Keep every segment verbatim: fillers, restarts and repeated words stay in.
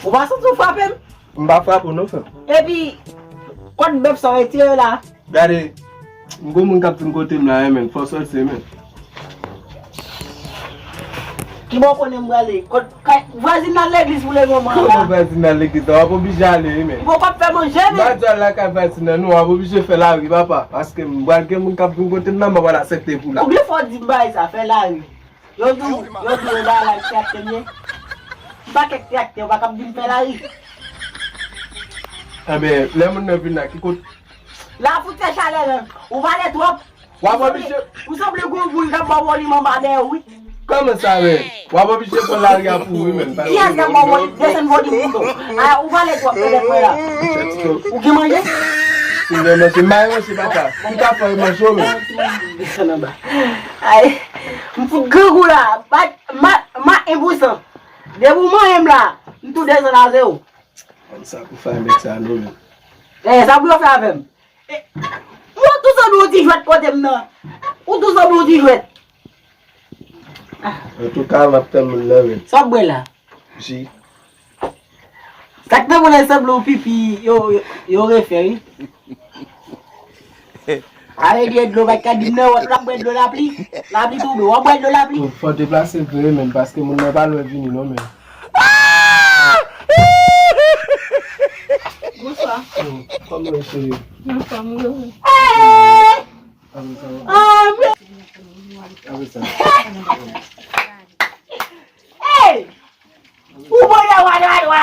Ou pa santi w frape m? M pa frape w non, frè m. Epi, kòd bèf sa w retire la? Gade, m gon moun k ap vin kote m la, wi, men, fò sòti, men. Ki bò w konnen m prale? Kot, kay, vwazin nan legliz pou le moman la. Kòman vwazin nan legliz la? W ap oblije ale, wi, men. Bon, w ap fè manje, men. M pa di w al lakay vwazin nan, non, w ap oblije fè lari, papa. Paske m pral gen moun k ap vin kote m la, m pa pral aksepte pou la. Ou byen fò di m bagay sa, fè lari. Yo di w, yo di w bagay la traktè m ye. M pa kèk traktè, ou pa kab di m fè lari. Enben, lè moun nan vin la, ki kot? La fout fè chalè, men. Ou pale twòp. W ap oblije. Ou sanble gwo boul k ap ba w vòlim anba dèyè w, wi. Kòman sa, men? W ap oblije pran lari a pou ou, wi, men. Kiyès k ap ba w vòlim? Desann vòlim mouton. A, ou pale twòp, pèdèt mwen la. Ou gen manje? Si m gen manje, m bay manje, papa. Ou ka fè manje, men. Desann anba. Ay, m fout grangou la. Bat, ma, ma, en pou san. Depi w manyen m la, m tou desann a zewo. Konn sa pou fè nèg sa non, men. Eh, sa pou yo fè avè m? Eh, ou tou sanble yon ti jwèt kote m nan. Ou tou sanble yon ti jwèt. Antouka, m ap tann moun nan, men. Sa w ap bwè la? Ji. Sa k nan bwè la sanble yon pipi yo, yo, yo refè, wi. Ale de dlo, pa ka di m nan, w ap bwè dlo lapli. Lapli tonbe, w ap bwè dlo lapli. Fò deplase vre, men, paske moun nan pa lwen vini, non, men. Bonswa. Hmm, kòman w ye, cheri? Anfòm, wi. Hey! Kòman sa va? Ah, men. Kòman sa? Hey! Ou bon lè wa dwa dwa.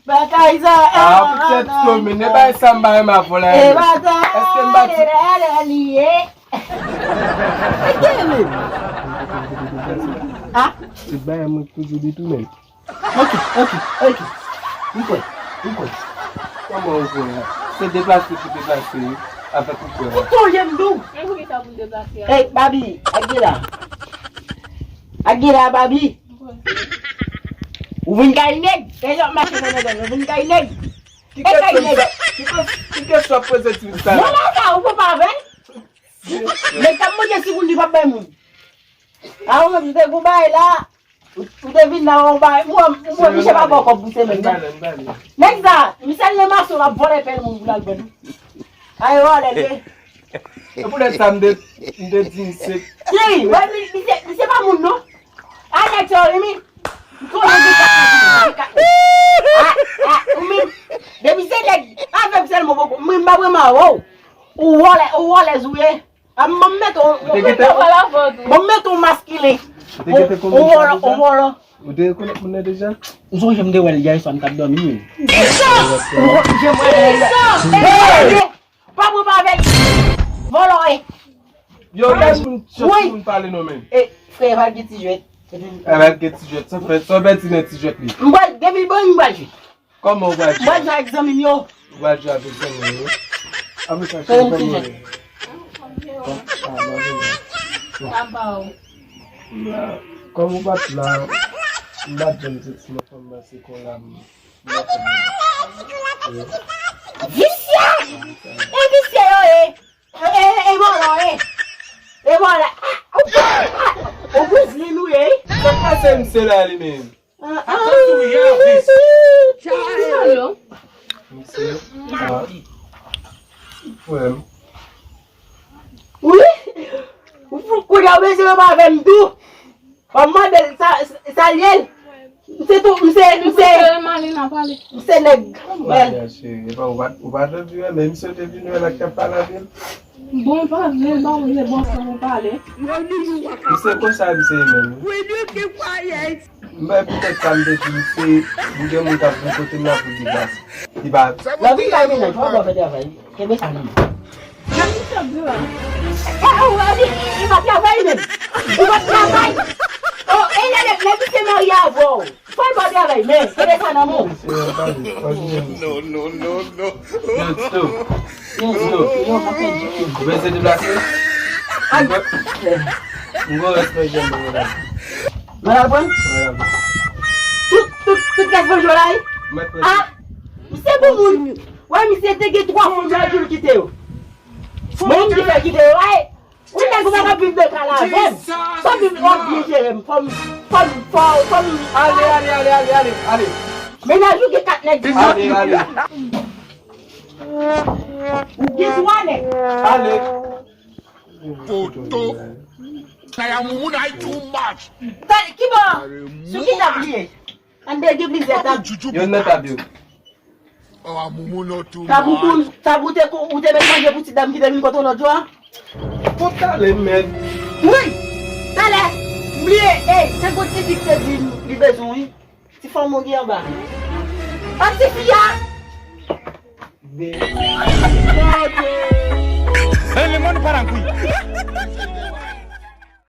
Batay sa. Ah, poutèt yo, men, e bay sa m pa renmen avè w la. E batay. Èske m pa di? Lè, lè, lè, li ye. Ah? Se bay mwen toujou di tou, men. Ok, ok, ok. M kwè, m kwè. Kòman ou kwè a? Se deplase ki deplase avèk ou kwè a. Ou tonje m tou. Men poukisa pou m deplase a? Hey, Babi, ak Gila. Ak Gila, Babi. M kwè. Ou vin kay nèg. Lè yo ap mache nan nèg, ou vin kay nèg. Ki kesyon sa? Ki kes-, ki kesyon w ap poze ti fi sa? Non, non, sa, ou pran pa avè l. Nèg k ap manje si moun li p ap bay moun. A, ou menm, ou te gon bagay la. Ou, ou te vin la, ou bay, ou, ou, ou, misye pa ba w kòb pou semèn nan. Nèg sa, misye al nan mason, l ap vòlè pèl moun pou l al vann. Ay, vòlè l ye. E poutèt sa, m te, m te di misye. Cheri, wè, mi-, misye, misye pa moun, non. A, nèg sa, wi, mi. M konnen gen kat nèg, gen kat nèg. A, a, ou menm, depi se nèg, avè m sèlman, poko, mwen, m pa vrèman wè w. Ou vòlè, ou vòlè, ou ye. A, m, m mete w, m mete w, m mete w maskilen. Ou te gentan konn moun sa deja? Ou vòlò, ou vòlò. Ou te rekonèt moun nan deja? M sonje m te wè l yè swa, m t ap dòmi, wi. Ou konn jan m wè l yè. Pa pran pa avè l. Vòlò, e. Yo, lè moun, chans moun pale non, men. E, frè, pa gen ti jwèt. E, pa gen ti jwèt. Sa fè, sa fè ti nan ti jwèt li. M pral, depi bon, m pral jwe. Kòman ou pral jwe? Mwen jwe ak zanmi m yo. Ou pral jwe avèk zanmi w yo. Apre sa, cheri, kòman ou ye? Kòman ou ye? Sa ba w. Kòm ou pa t la, m pa t janm santi m anfòm nan se kò la m, m anfòm nan. Visye! E visye yo ye! E, e, e, e vòlò, e! E vòlò! Ou grizli nou ye, wi! Sa k pase misye la li menm? Alo. Misye, ah, frè m. Wi. Kounye a w bezwen renmen avè m tou. W ap mande l sa, sa l ye. M se tou, m se, m se. M se nèg. Maria cheri, epa ou pa, ou pa t anvi wè, men misye te vin wè la k ap pale avè l. Bon, pa vle, ba w vle, bon, fò nou pale. Misye konsa misye ye menm. M bay poutèt sa m te di misye, m gen moun k ap vin kote m la pou deplase. Li pa. Lè w vin kay mennaj, w ap fè travay. Kenbe sa nan men. Nan misye ap di la. E, ou wè li, li pa travay menm. Li pa travay. O, e lè, lè, lè misye marye avè w. Fò l pa travay, men kenbe sa nan men w. Non, non, non, non. Yo, Tito. Yo, Tito. Yo, pa pèdi. Ou bezwen deplase? Ay. M gon rès manje m pou mwen la. Mwen al pran? Mwen al pran. Tout, tout, tout rès manje w la, wi? Mwen pran. Ah, misye bon moun. Wè, misye te gen twa fanm la, di l kite yo. Mwen menm ki fè kite yo, ay. Ou nèg ou pa ka viv nan kay la avè m. Fò m viv, w ap byen jere m. Fò m, fò m, fò, fò m. Ale, ale, ale, ale, ale, ale. Mennaj ou gen kat nèg. Ale, ale. Ou gen twa nèg. Ale. Poto. Kaya moumoun ay too much. Tande, ki bò? Sou ki tab li ye? Ann de gen plizyè tab. Yonn nan tab yo. Oh, moumoun nou too Tab ou much. pou, tab ou te, ou te met manje pou ti dam ki te vin kote w lòt jou a? Pou talè mèt. Wi! Talè! M bliye, ey, se gwo ti fi ki te di li bezwen, wi. Ti fanm ou gen anba. An ti fi a! Lemon parangui.